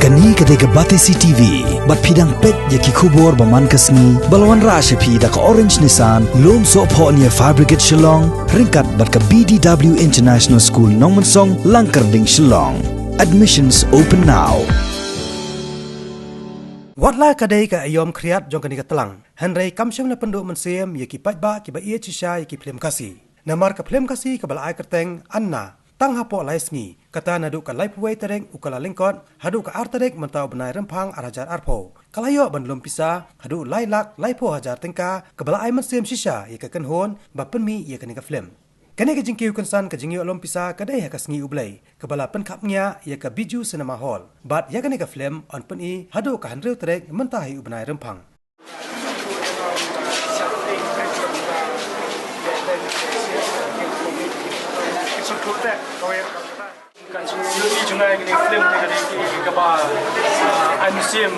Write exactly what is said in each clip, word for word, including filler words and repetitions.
Kane ka dei ka Batesi T V, bad phi dang peit ïa ki khubor ba man ka sngi, ba la wanrah sha phi da ka Orange Nissan, Lumsohphoh near Fire Brigade Shillong, ryngkat bad ka B D W International School Nongmensong, Langkyrding, Shillong. Admissions open now. Wat la ka dei ka aïom khriat jong kane ka tlang, hynrei kam shym la pynduh mynsiem ïa ki paidbah kiba ïeit shisha ïa ki phlim Khasi. Namar ka phlim Khasi kaba la ai kyrteng Anna, tang hapoh lai sngi, kata naduh ka laiphew wei tarik u Kyllalyngkot haduh ka ar tarik mynta u bnai Rymphang ar hajar arphew, ka la ïoh ban lum pisa haduh lai lak laiphew hajar tyngka, kaba la ai mynsiem shisha ïa ka kynhun ba pynmih ïa kane ka phlim. Kane ka jingkiew kynsan ka jingïoh lum pisa ka dei ha ka sngi U Blei, kaba la pynkhapngiah ïa ka Bijou Cinema Hall. Bad ïa kane ka phlim yn pyni haduh ka hynriew tarik mynta hi u bnai Rymphang. Kan shu ïohi jong nga ïa kane ka film te ka dei ka, kaba, ah, ai mynsiem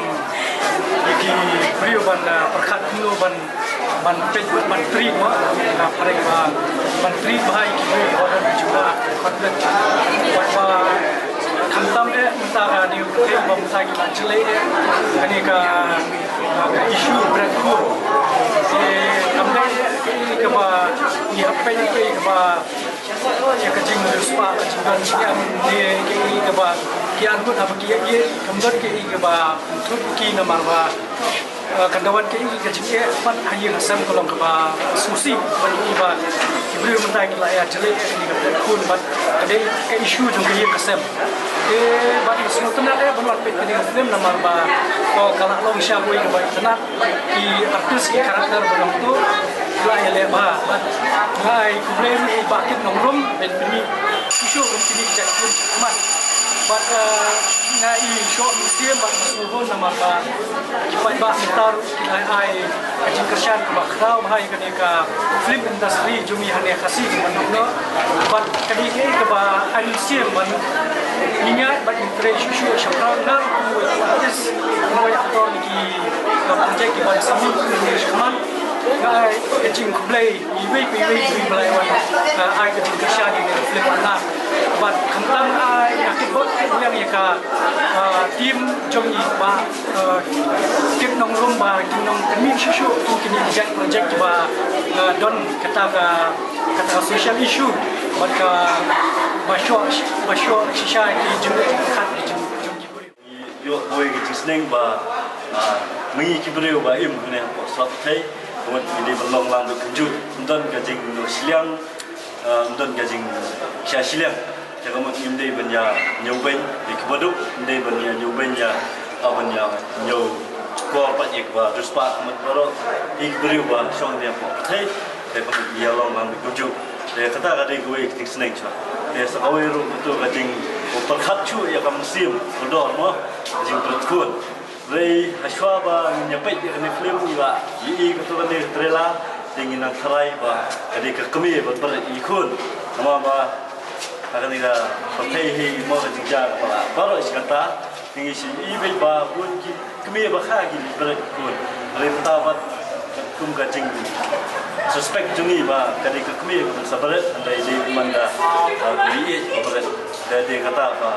ïa ki briew ban, ah, pyrkhat kumno ban, ban peit, ban treat, mo, ah, phareng ba ban treat bha ïa ki briew ba don jong nga, pyrkhat ba, ba khamtam eh mynta ka dei ka film ba mynta ki la jleh eh kane ka, ah, ka issue bret khun. Te kam dei eh kaba ngi hap peit eh kaba ïa ka jingriewspah, ka jingdon jingem ne kaei kaba ki arngut haba ki ïeit, kam don kaei kaba thut ki namar ba, eh, kan da wan kaei ka jingeh pat ha ïing ha sem ka long kaba sngewsih bad kaei ba ki briew mynta ki la ïa jleh ïa kane ka pyrthei khun bad ka dei ka issue jong ka ïing ka sem. Te bad nga sngewtynnat eh ban wan peit kane ka film namar ba, eh, ka la long sha kawei kaba itynnat. Ki artist, ki character ba long tu la ïaleh bha. Bad nga ai khublei ruh ïa i Bah Kit Nongrum ban pynmih shuh shuh kum kine ki jait film shakhmat. Bad, eh, nga ai shuh mynsiem bad sngewbha namar ba ki paidbah mynta ruh ki la ai ka jingkyrshan kaba khraw bha ïa kane ka film industry jong ngi hangne Khasi jong ngi. Bad ka dei kaei kaba ai mynsiem ban ngi ïaid bad ngi trei shuh shuh shaphrang na u wei u artist, u wei actor ki, uh, project kiba ngi submit ki ngi shikman. Nga ai ka jingkhublei iwei pa iwei kiba la wan, uh, ai ka jingkyrshan ïa ka film Anna. Bad khamtam ai nga kyrpad ïa ka, uh, team jong ngi ba, uh, Kit Nongrum ba kin nang pynmih shuh shuh kum kine ki jait project kiba, uh, don kata ka kata ka social issue bad kaba shoh, ba shoh shisha ki jingkhat ki jing, jong ki briew. Ïoh buh ïa ka jingsneng ba, ah, ma ngi ki briew ba im hangne hapoh sla pyrthei, ka mut ngi dei ban long lang beit kumjuh. Ym don ka jingshiliang, ah, ym don ka jingshah shiliang. Te ka mut ngim dei ban ïa ñiewbeiñ ïa kiba duk, ngim dei ban ïa ñiewbeiñ ïa, ah, ban ïa ñiewkor pat ïa kiba riewspah, ka mut baroh ïa ki briew ba shong hangne hapoh pyrthei. Te ka mut ïa long lang beit kumjuh. Te kata ka dei kawei ka jingsneng shuh. Te sa kawei ruh kato ka jingpyrkhat shuh ïa ka mynsiem kordor mo, ka jingpyrkhat khun. Hynrei hashwa ba ngin ïa peit ïa kane ka film ngi la ïohi kato kane ka trailer, te ngin nang tharai ba ka dei ka kmie ban bret ïa ki khun. Namar ba ha kane ka pyrthei hi mo ka jingjia kaba la baroh shi katta, te ngi shu ïohi beit ba bun ki kmie ba kha ki bret ki khun. Hynrei mynta pat kum ka jingsuspect jong ngi ba ka dei ka kmie ka ban sa bret, hynrei dei mynta, ah, ka dei ïeit ka bret. Dei, dei kata ba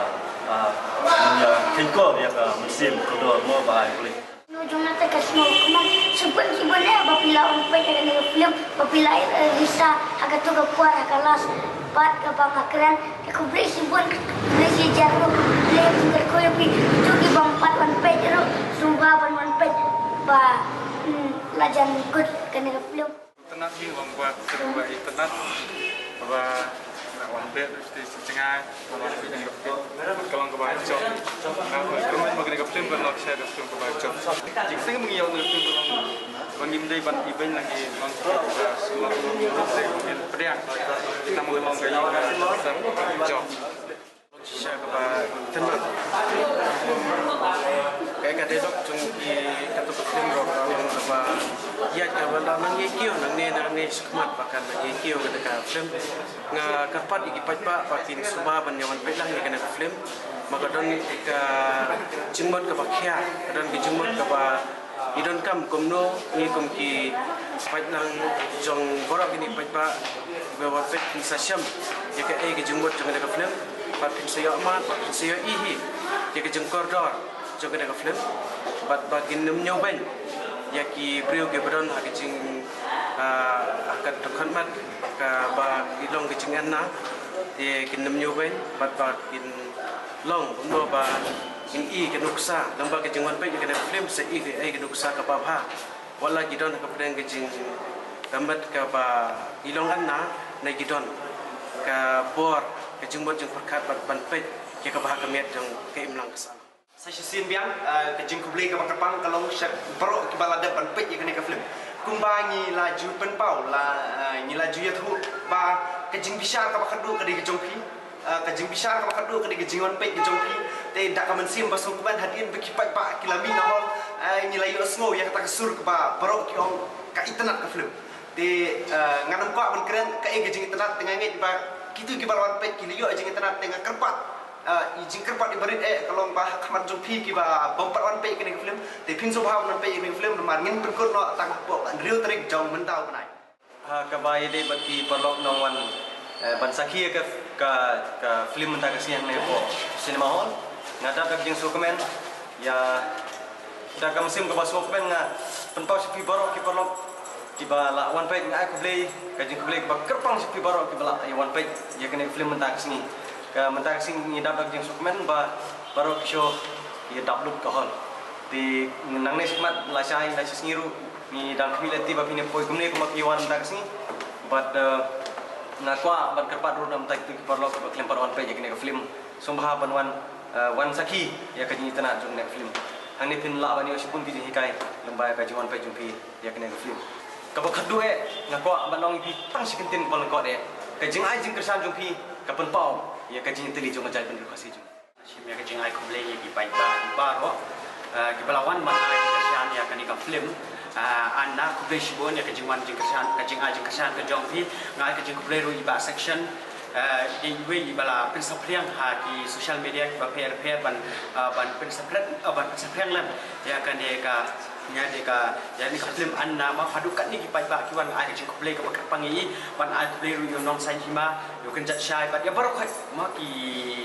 Ah, ngin ïa kheiñkor ïa ka mynsiem kordor mo ba ai khublei. Nujung na te ka sngewkmen shibun shibun eh ba phi la wan peit ïa kane ka film, ba phi la, eh, risa ha kato ka por ha ka last part kaba nga kren. Te khublei shibun, khublei shi hajar ruh, khublei kyrkhu ïa phi, kito kiba ym pat wan peit ruh, sngewbha ban wan peit ba, hmm, la jan kut kane ka film. Itynnad hi long ba ka dei ba itynnad ba nga wan beh ruh shatei shi jngai, nga wan beh ruh shatei. Ka long kaba jop. Nga wan kyrmen ba kane ka film kan long shisha ka film kaba jop. Jingshisha ba ngi ïoh kane ka film ka long ba ngim dei ban ibeiñ lagi, long kaba sngewbha, long kaba pdiang. Kita mo long ka ïing ka sem jop. Shisha kaba itynnad. Kaei ka dialogue jong ki, kato ka film ruh ka long kaba ïaid kaba la nang ïai kiew nangne nangne shakhmat ba kan nang ïai kiew kata ka film. Nga kyrpad ïa ki paidbah ba kin sngewbha ban ïa wan peit lang ïa kane ka film. Ba ka don ka jingmut kaba khia, ka don ka jingmut kaba Ngi donkam kumno, ngi kum ki paidlang jong baroh kine ki paidbah, ba wan peit phin sa shem ïa kaei ka jingmut jong kane ka film, ba phin sa ïoh mad, ba phin sa ïohi hi ïa ka jingkordor. jong kane ka film bad ba kin nym ñiewbeiñ ïa ki briew kiba don ha ka jing, ah, ha ka dkhot mat kaba ki long ka jingangnud, te kin nym ñiewbeiñ bad ba kin long kumno ba kin i ka nuksa, lane ba ka jingwan peit ïa kane ka film sa i ka, i ka nuksa kaba bha. Wat la ki don ha ka pdeng ka jingangnud kaba ki long angnud, ne ki don ka bor, ka jingmut jingpyrkhat bad ban peit ïa kaba ha ka miet jong ka imlang ka sahlang. Sa shisien biang, eh, ka jingkhublei kaba kyrpang ka long sha baroh kiba la dep ban peit ïa kane ka film. Kumba ngi la ju pynpaw, la, eh, ngi la ju ïathuh ba ka jingbishar kaba khatduh ka dei ka jong phi. Ah, ka jingbishar kaba khatduh ka dei ka jingwan peit ka jong phi. Te da ka mynsiem ba sngewkmen hadien ba ki paidbah ki la mih na hall, ah, ngi la ïohsngew ïa kata ka sur kaba baroh ki ong ka itynnad ka film. Te, ah, ngan ym kwah ban kren kaei ka jingitynnad, te nga ngeit ba kito kiba la wan peit ki la ïoh jingitynnad. Te nga kyrpad, ah, i jingkyrpad iba rit eh ka long ba ha khmat jong phi kiba bym pat wan peit kane ka film, te phin sngewbha ban wan peit kane ka film namar ngin pynkut noh tang hapoh ka hynriew tarik jong mynta u bnai. Ha kaba ïadei bad ki paralok nongwan, eh, ban sakhi ïa ka, ka, ka film mynta ka sngi hangne hapoh cinema hall, nga dap da ka jingsngewkmen, ïa, da ka mynsiem kaba sngewkmen nga pynpaw sha phi baroh ki paralok kiba la wan peit. Nga ai khublei, ka jingkhublei kaba kyrpang sha phi baroh kiba la ïa wan peit ïa kane ka film mynta ka sngi. Ka mynta ka sngi ngi dap da ka jingsngewkmen ba baroh ki show ïa dap lut ka hall. Te nangne shakhmat lashai, lashai sngi ruh ngi dang khmih lynti ba phin ïa poi kumne kumba phi wan mynta ka sngi. Bad, eh, nga kwah ban kyrpad ruh na bynta kito ki paralok ba khlem pat wan peit ïa kane ka film, sngewbha ban wan, eh, wan sakhi ïa ka jingitynnad jong kane ka film. Hangne phin lah ban ïoh shibun ki jinghikai lyngba ïa ka jingwan peit jong phi ïa kane ka film. Kaba khatduh eh, nga kwah ban ong ïa phi tang shi kyntien kaba lyngkot eh, ka jingai jingkyrshan jong phi ka pynpaw ïa ka jingtylli jong ka jaitbynriew Khasi jong ngi. Shim ïa ka jingai khublei ïa ki paidbah baroh, eh, kiba la wan ban ai jingkyrshan ïa kane ka film. Eh, Angnud, khublei shibun ïa ka jingwan jingkyrshan, ka jingai jingkyrshan ka jong phi. Nga ai ka jingkhublei ruh ïa i Bah Section, eh, dei iwei iba la pynsaphriang ha ki social media kiba pher pher ban, eh, ban pynsaphriang, eh, ban pynsaphriang lem ïa kane ka, ïa kane ka, ïa kane ka film Angnud. Ma haduh katne ki paidbah ki wan, nga ai ka jingkhublei kaba kyrpang ïa i, ban ai khublei ruh ïa u Nongsaiñ Hima, ïa u Kynjat Shai bad ïa baroh khoit ma ki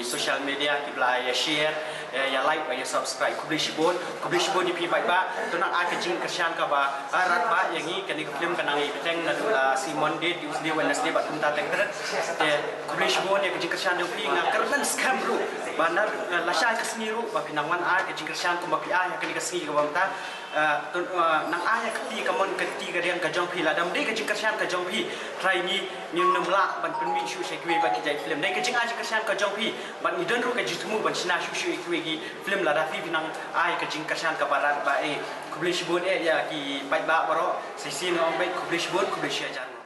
social media kiba la ïa share, ïa, ïa like bad ïa subscribe. Khublei shibun, khublei shibun ïa phi paidbah. To nang ai ka jingkyrshan kaba, ah, radbah ïa ngi. Kane ka film ka nang ïa bteng naduh, ah, sngi Monday, Tuesday, Wednesday bad kumta teng tret. Te khublei shibun ïa ka jingkyrshan jong phi. Nga kyrmen skhem ruh ba na, ah, lashai ka sngi ruh ba phin nang wan ai ka jingkyrshan kumba phi ai ha kane ka sngi kaba mynta. Ah, to, ah, nang ai ïa ka kti kamon, ka kti kadiang ka jong phi. Lada ym dei ka jingkyrshan ka jong phi, trai ngi ngim lah ban pynmih shuh sha kiwei pat ki jait film. Dei ka jingai jingkyrshan ka jong phi bad ngi don ruh ka jingthmu ban shna shuh shuh ïa kiwei ki film lada phi phi nang ai ka jingkyrshan kaba radbah eh. Khublei shibun eh ïa ki paidbah baroh. Sa shisien nga ong beit khublei shibun, khublei shihajar.